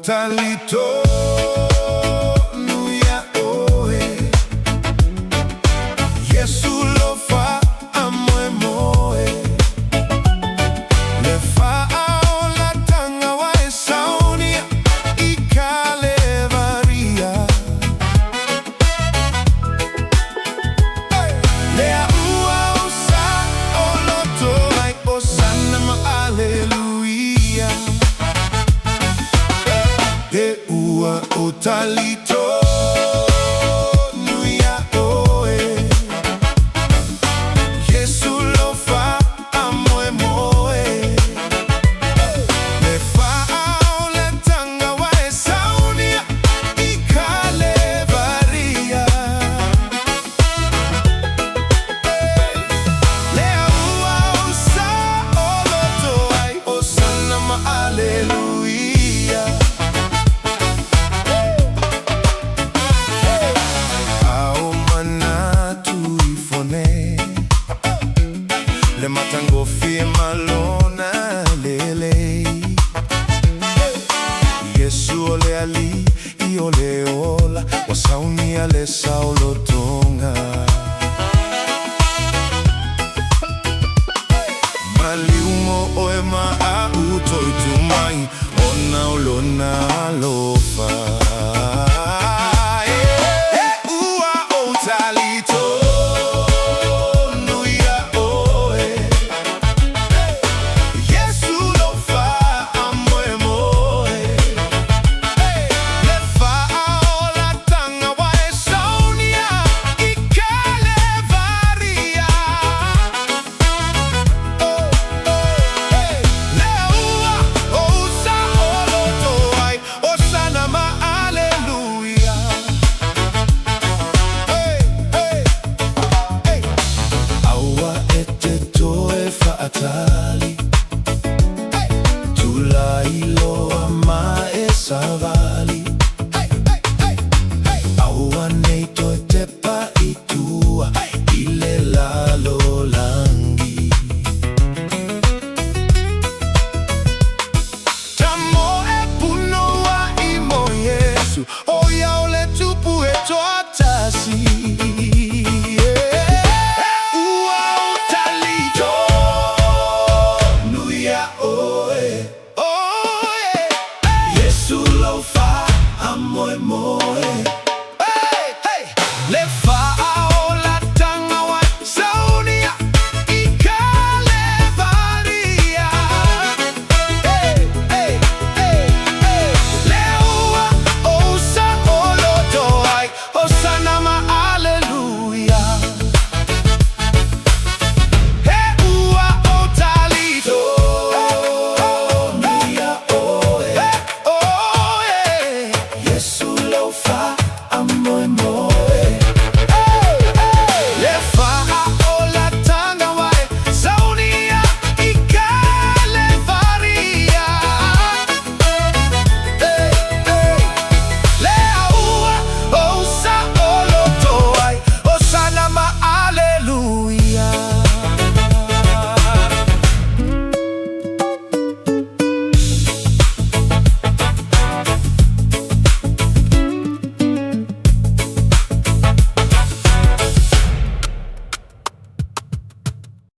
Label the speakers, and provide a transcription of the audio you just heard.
Speaker 1: Talitonu ia oe, Iesu lo faamoemoe, Le faaolatanga ua e saunia i Kalevaria. Lea ua ou saoloto ai, Osana ma Aleluia. E ua ou talitonu ia oe, Iesu lo faamoemoe, Le faaolatanga ua e saunia i Kalevaria. Lea ua ou saoloto ai, Osana ma Aleluia. A o manatu ifo nei, Le matagofie ma lona lelei, Iesu o le Alii o le ola, Ua saunia le saolotoga. Maliu mo oe ma a'u toe tu mai, Ona o lona alofa. E ua ou talitonu ia oe, Iesu lo faamoemoe, Le faaolatanga ua e saunia i Kalevaria. Lea ua ou saoloto ai, Osana ma Aleluia. Hey, hey, hey. Aua e te toe faatali.